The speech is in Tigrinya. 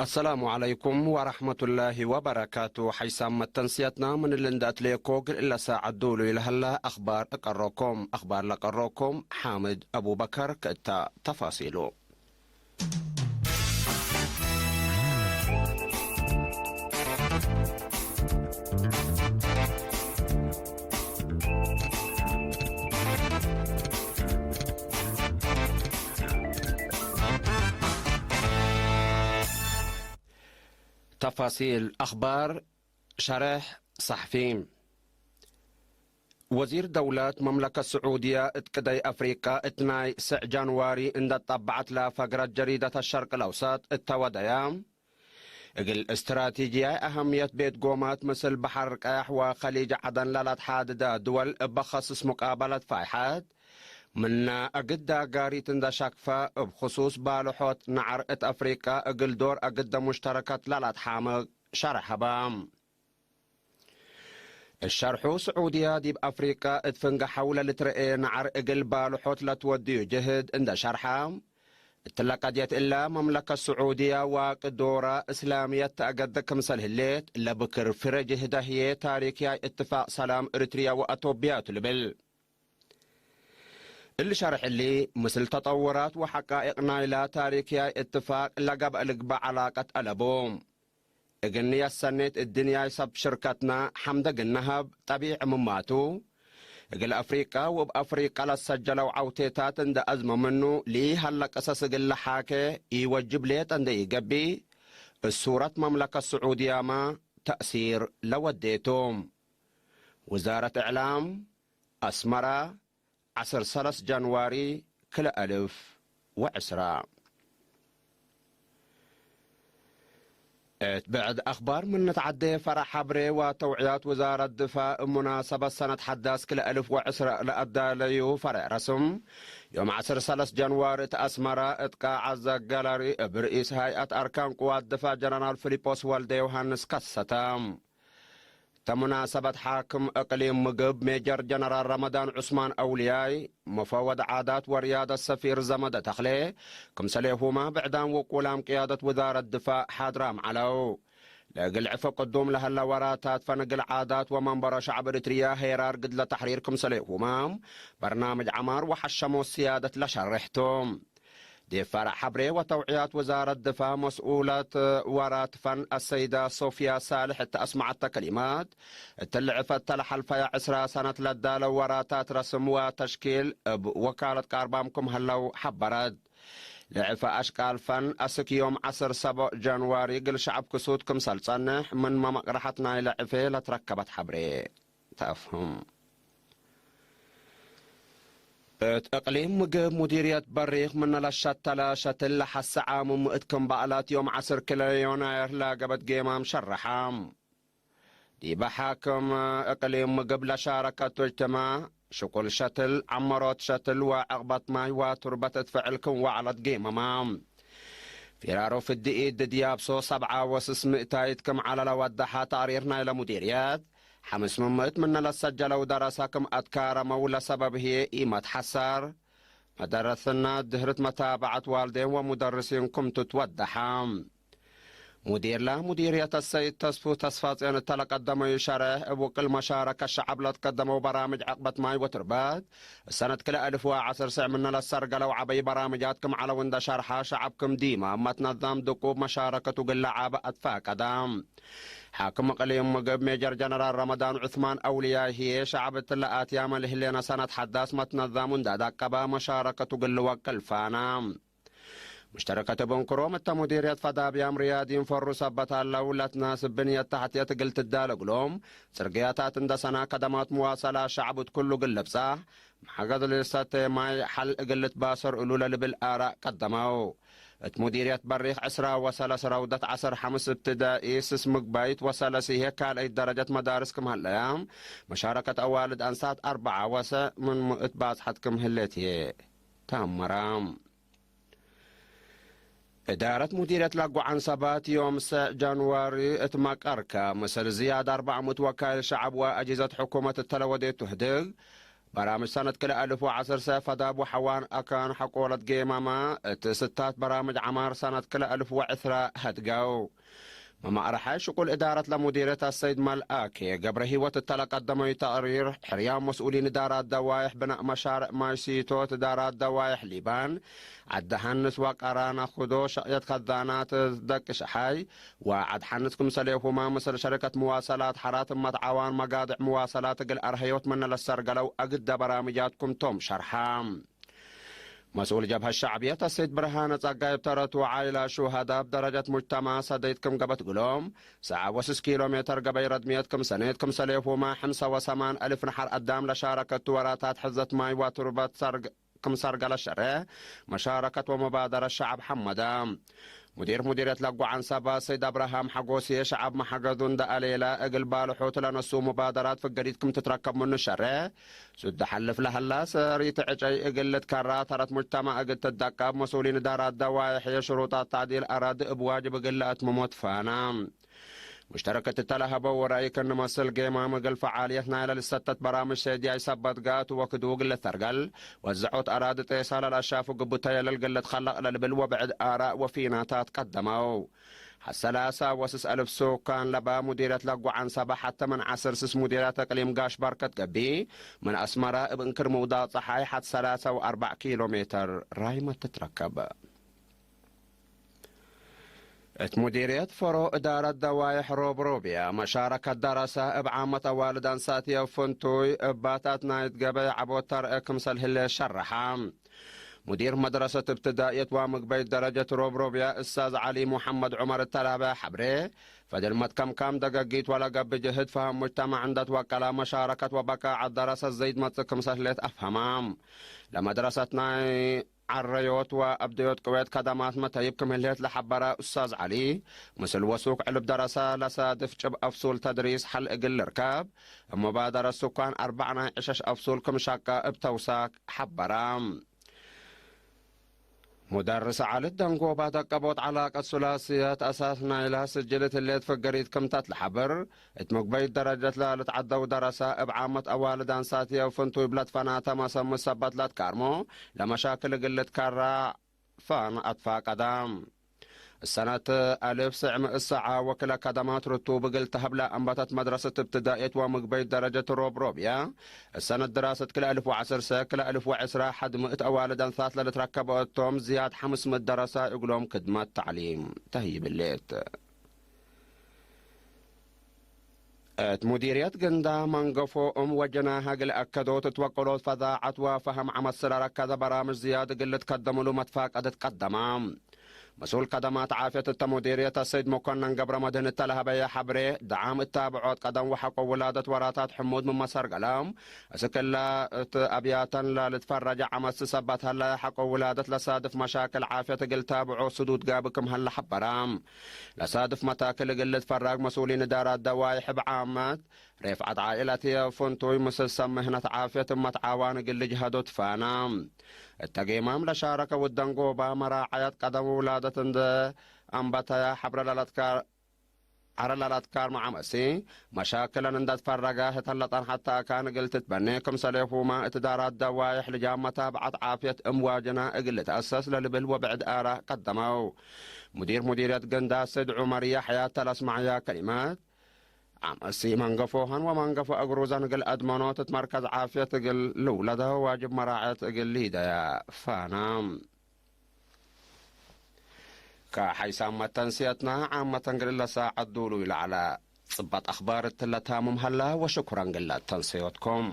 السلام عليكم ورحمة الله وبركاته. حيسام متنسيتنا من اللندات ليكو قل إلا ساعة دولو إلى هلا أخبار أقروكم. أخبار لقروكم حامد أبو بكر كتا تفاصيله. تفاصيل أخبار شرح صحفي. وزير دولة مملكة السعودية اتقدي أفريقيا اتناي سع جانواري عند الطبعة لا فقرة جريدة الشرق الأوسط التودية. እግል እስትራቴጂያይ ኣህምየት ቤት ጎማት ምስል ባሕር ቀያሕ ወኸሊጅ ዓደን ላላት ሓድዳ ድወል እበኸስስ ሙቃበለት ፋይሓት ምና ኣግዳ ጋሪት እንዳ ሻክፋ እብ ክሱስ ባልሖት ነዓር እት ኣፍሪቃ እግል ዶር ኣግደ ሙሽተረከት ላላት ሓምቅ ሸርሕ ሀባ። እሸርሑ ስዑድያ ዲብ ኣፍሪቃ እት ፍንጋ ሐውለ ልትረኤ ነዓር እግል ባልሖት ለትወድዩ ጅህድ እንደ ሸርሓ፣ እትለ ቀድየት እላ መምለከት ስዑድያ ዋቅ ዶራ እስላምየት ተአገደ ክምሰል ህሌት ለብክር ፍረ ጅህዳ ህዬ ታሪክያይ እትፋቅ ሰላም እርትርያ ወአቶብያ ቱ ልብል። እሊ ሸርሕ እሊ፣ ምስል ተጠውራት ወሐቃኢቅ ናይላ ታሪክያይ እትፋቅ ለገብአ ልግበእ ዐላቀት አለቡ። እግኒ የሰኔት እድንያይ ሰብ ሽርከትና ሐምደ ግነሀብ ጠቢዕ ምማቱ፣ እግል አፍሪቃ ወእብ አፍሪቃ ለሰጀለው ዐውቴታት እንደ አዝመ ምኑ፣ ሊሀለ ቅሰስ እግል ለሓኬ ኢወጅብ ሌጠ እንደ ኢገብእ፣ እሱረት መምለከት ስዑድያመ ተእሲር ለወዴቱ። ውዛረት እዕላም፣ አስመራ፣ ዐስር ሰለስ ጃንዋሪ ክልኤ አልፍ ወዕስራ። እት ብዕድ አኽባር ምን ንትዓዴ ፈረዕ ሐብሬ ወተውዕያት ውዛረት ድፋእ እብ ሙናሰበት ሰነት ሐዳስ ክልኤ አልፍ ወዕስራ ለአዳለዩ ፈረዕ ረስም፣ ዮም ዐስር ሰለስ ጃንዋሪ እት አስመራ እት ቃዓ ዘጋላሪ እብ ርኢስ ሀይአት አርካን ቅዋት ድፋእ ጀነራል ፊሊጶስ ወልደ ዮሃንስ ከሰተ። ተሙናሰበት ሓክም እቅሊም ምግብ ሜጀር ጀነራል ረመዳን ዑስማን አውልያይ፣ መፈወድ ዓዳት ወርያደት ሰፊር ዘመደ ተኽሌ፣ ክምሰሌሁማ ብዕዳም ውቁላም ቅያደት ውዛረት ድፋእ ሓድራም ዐለው። ለእግል ዕፈ ቅዱም ለሀለ ወራታት ፈንግል ዓዳት ወመንበሮ ሸዕብ እርትርያ ሄራር ግድለ ተሕሪር ክምሰሌሁማ በርናምጅ ዐማር ወሐሸሞ ስያደት ለሸርሕቱ። ዲብ ፈረዕ ሐብሬ ወተውዕያት ውዛረት ድፋእ መስኡለት ወራት ፈን አሰይዳ ሶፍያ ሳልሕ እተ አስመዐተ ከሊማት፣ እትሊ ዕፈት ተለሐልፈያ ዕስራ ሰነት ለዳለው ወራታት ረስም ወተሽኪል እብ ወካለት ቃርባም ክም ሀለው ሐበረት። ለዕፈ አሽቃል ፈን አስክ ዮም ዐስር ሰቦዕ ጃንዋሪ እግል ሸዐብ ክሱት ክምሰል ጸንሕ ምን መመቅረሐት ናይለ ዕፌ ለትረከበት ሐብሬ ተአፍህም። እት እቅሊም ምግብ ሙዲርየት በሪኽ ምነ ለሸተለ ሸትል ለሐሰ ዓምም እት ክም በዓላት ዮም ዐስር ክለ ዮናይር ለገበት ጌማም ሸረሐ። ዲበ ሓክም እቅሊም ምግብ ለሻረከቱ እጅትማ ሽቁል ሸትል፣ ዐመሮት ሸትል ወዐቅበት ማይ ወቱርበት እት ፍዕል ክም ወዐለት ጌመማ። ፊራሮ ፍድኢት ድድያብሶ ሰብዓ ወስስ ምእታይት ክም ዐለ ለወደሐ ተቅሪር ናይለ ሙዲርየት፣ ሐምስ ምምእት ምነ ለሰጀለው ደረሰ ክም አትካረመው ለሰበብ ህዬ ኢመትሐሰር። መደረስና ድህርት መታበዐት ዋልዴን ወሙደርሲን ክም ትትወደሐ። ሙዲርላ ሙዲርየት አሰይድ ተስፉ ተስፋጽዮን እተ ለቀደመዩ ሸረሕ፣ እብ ውቅል መሻረከት ሸዐብ ለትቀደመው በራምጅ ዐቅበት ማይ ወትርበት፣ ሰነት ክልኤ አልፍ ወዐስር ስዕ ምነ ለሰርገለው ዐበይ በራምጃት ክም ዐለው እንደ ሸርሐ፣ ሸዐብ ክም ዲማ መትነዛም ድቁብ መሻረከቱ ግለ ዐበ አትፋቀደ። ሓክም እቅሊም ምግብ ሜጀር ጀነራል ረመዳን ዑስማን አውልያይ ህዬ፣ ሸዐብ እትለ አትያመ ልህሌነ ሰነት ሐዳስ መትነዛሙ እንደ አዳቀበ መሻረከቱ ግል ወቅል ፋና። ሙሽተረከት እብ እንክሮም እተ ሙዲርየት ፈዳብያም ርያዲን ፈሩ ሰበት ሀለው ለትናስብ ብንየት ተሕትየት እግል ትዳለ እግሎም፣ ጽርግያታት እንደ ሰና ከደማት መዋሰላ ሸዕብ እት ኩሉ እግል ልብጻሕ፣ መሓገዝ ልሰቴ ማይ ሐል እግል ልትባሰር እሉ ለልብል አራእ ቀደመው። እት ሙዲርየት በሪኽ ዕስራ ወሰለስ ረውደት ዐሰር ሐምስ እብትዳኢ ስስ ምግባይት ወሰለስ ህዬ ካልአይት ደረጀት መዳርስ ክም ሀለያ፣ መሻረከት አዋልድ አንሳት አርበዓ ወሰ ምን ምእት ባጽሐት ክም ህሌት ህዬ ተአመራ። እዳረት ሙዲርየት ለአጓዓን ሰባት ዮም ሰዕ ጃንዋሪ እት መቀርከ፣ ምስል ዝያድ አርበዕ ምእት ወካይል ሸዐብ ወአጂዘት ሕኩመት እተ ለወዴቱ ህድግ፣ በራምጅ ሰነት ክልኤ እልፍ ወዓሰርተ ፈዳብ ወሐዋን ኣካን ሐቆለት ጌማማ እቲ ስታት በራምጅ ዓማር ሰነት ክልኤ እልፍ ወዕስራ ሀድጋው። መማእረሐ ሽቁል እዳረት ለሙዲረት ኣሰይድ መልኣክ ገብረ ህይወት እተለቀደመዩ ተቅሪር ሕርያ መስኡሊን እዳራት ደዋይሕ ብናእ መሻርዕ ማይሲቶ እዳራት ደዋይሕ ሊባን ዓድሃንስ ወቀራና ኩዶ ሸቕየት ከዛናት ደቂ ሸሓይ ወዓድሓንስ ክምሰሌ ሁማ ምስል ሸረከት መዋሰላት ሓራት እመት ዓዋን መጋድዕ መዋሰላት እግል ኣርሀዮት መነለሰር ገለው ኣግደ በራምጃት ኩምቶም ሸርሓ። መስኡል ጀብሀ ሻዕብየት ኣሰይድ ብርሃነ ጸጋይ ብተረቱ ዓይላ ሹሃዳ ብደረጀት ሙጅተማ ሰደይት ክም ገበት ግሎም ሰዓ ወስስ ኪሎ ሜተር ገበይ ረድሚየት ክም ሰኔት ክምሰሌ ሁማ ሕምሳ ወሰማን እልፍ ነሓር ኣዳም ለሻረከቱ ወራታት ሕዘት ማይ ወትርበት ሰርግ ክምሳር ገለ ሸረ መሻረከት ወመባደረ ሸዓብ ሐመዳ። ሙዲር ሙዲርየት ለጓዓን ሰባ ሰይድ አብርሃም ሐጎስ የሸዓብ መሐገዙ እንደ አሌላ እግል ባልሖት ለነሱ ሙባደራት ፍገዲት ክም ትትረከብ ምኑ ሸረ ሱድ ሐልፍ ለህላ ሰሪት ዕጨይ እግል ልትከራ ተረት ሙጅተማ እግል ትደቀብ መስኡሊን እዳራት ደዋይሕ የሽሩጣት ታዕዲል አራድ እብ ዋጅብ እግል ለአትምሞት ፋና። ሙሽተረከት እተለሀበው ወራይ ክንመስል ጌማ ምግል ፈዓልየት ናይለ ልሰተት በራምጅ ሰዲያይ ሰበት ጋቱ ወክዱ ግለት ተርገል ወዝዖት አራድ ጤሳ ለልአሻፉ ግቡተ የለል ግለት ኸለቅ ለልብል ወብዕድ አራእ ወፊናታት ቀደመው። ሐሰላሳ ወስስ አልፍ ሱካን ለባ ሙዲረት ለጓዓን ሰባ ሐተ ምን ዐስር ስስ ሙዲረት እቅሊም ጋሽ በርከት ገቢ ምን አስመራ እብ እንክር ምውዳቅ ፀሓይ ሐት ሰላሳ ወአርባዕ ኪሎ ሜትር ራይመት ትትረከብ። እት ሙዲርየት ፈሮ እዳረት ደዋይሕ ሮብሮብያ መሻረከት ደረሰ እብ ዓመት አዋልድ አንሳትየ ፍንቱይ እባታት ናይት ገበይ ዐቦት ተርአ ክምሰል ህሌ ሸረሓ። ሙዲር መድረሰት እብትዳእየት ወምግበይት ደረጀት ሮብሮብያ እስታዝ ዐሊ ሙሐመድ ዑመር እተላበ ሐብሬ ፈድል መትከምካም ደገጊት ወለገብ ጅህድ ፈሀም ሙጅተማዕ እንደት ወቀላ መሻረከት ወበቃ ዐድ ደረሰት ዘይድ መጽእ ክምሰል ህሌት አፍሀማ። ለመድረሰት ናይ ዐረዮት ወአብደዮት ቅዌት ከደማት መተይብ ክም ህሌት ለሐበረ ኡስታዝ ዐሊ፣ ምስል ወሱክ ዕልብ ደረሰ ለሳድፍ ጭብ አፍሱል ተድሪስ ሐል እግል ልርከብ፣ እብ ሙባደረት ሱካን አርባዕ ናይ ዕሸሽ አፍሱል ክም ሸቀ እብ ተውሳክ ሐበረ። ሙደርስ ዐልት ደንጎባ ደቀቦት ዐላቀት ሱላስየት አሳስ ናይላ ስጅልት ህሌት ፍገሪት ክምተት ለሐብር፣ እት ምግበይት ደረጀት ለልትዓደው ደረሰ እብ ዓመት አዋልድ አንሳትየ ፍንቱይ ብለት ፈናተ መሰሙ ሰበት ለትካርሞ ለመሻክል እግል ልትከራ ፈን አትፋቀዳ። እሰነት አልፍ ስዕ ምእት ሰዓ ወክለ ከደማት ርቱብ እግል ተሀብለ አንበተት መድረሰት እብትዳኤት ወምግበይት ደረጀት ሮብሮብያ። እሰነት ድራሰት ክለ አልፍ ወዐሰርተ ክለ አልፍ ወዐስራ ሐድ ምእት አዋልድ አንሳት ለልትረከበ እቶም ዝያድ ሐምስ ምእት ደረሳ እግሎም ክድመት ተዕሊም ተህይብሌት። እት ሙዲርየት ግንዳ መንገፎ እም ወጀናህ እግል አከዶት እት ወቀሎት ፈዛዐት ወፈሀም ዐመት ስለ ረከዘ በራምጅ ዝያድ እግል ልትከደምሉ መትፋቀድት ቀደማ። መስኡል ከደማት ዓፍየት እተ ሙዲርየት አሰይድ መኮነን ገብረ መድህን እተ ለሀበየ ሐብሬ፣ ደዓም እታብዖት ቀደም ወሐቆ ውላደት ወራታት ሕሙድ ምመሰርገለ፣ እስክላ እት አብያተን ለልትፈረጀ ዐመት ሰበት ሀለ ሐቆ ውላደት ለሳድፍ መሻክል ዓፍየት እግል ታብዖ ስዱድ ጋብ ክም ሀለ ሐበረ። ለሳድፍ መታክል እግል ልትፈረግ መስኡሊን እዳራት ደዋይሕ እብ ዓመት ሬፍዓት ዓኢለት ፍንቱይ ምስሰ ምህነት ዓፍየት እመት ዓዋን እግል ልጅሀዶ ትፋና። እተ ጌማም ለሻረከ ውደንጎባ መራዓያት ቀደም ውላደት እንደ አንበተያ ሐብረ ለለትካር ዐረ ለለትካር መዓመሲ መሻክለን እንደ ትፈረገ ህተን ለጠንሐት ተአካን እግል ትትበኔ ክምሰሌሁማ እት ዳራት ደዋይሕ ልጃም መታብዓት ዓፍየት እም ዋጅና እግል ልትአሰስ ለልብል ወብዕድ አራእ ቀደመው። ሙዲር ሙዲርየት ግንዳ ስድ ዑመር ያሕያ ተለስማዕያ ከሊመት ዓመሲ መንገፎሀን ወመንገፎ እግሩዘን እግል አድመኖት እት መርከዝ ዓፍየት እግል ልውለደ ዋጅብ መራዐት እግል ሊደያ ፋና። ከሐይሳም መተንስየትና ዓመተን እግል ለሳዐት ዱሉ ይለዓለ ጽበጥ አኽባር እትለ ታሙም ሀላ ወሽኩረን ግለ ተንሰዮትኩም።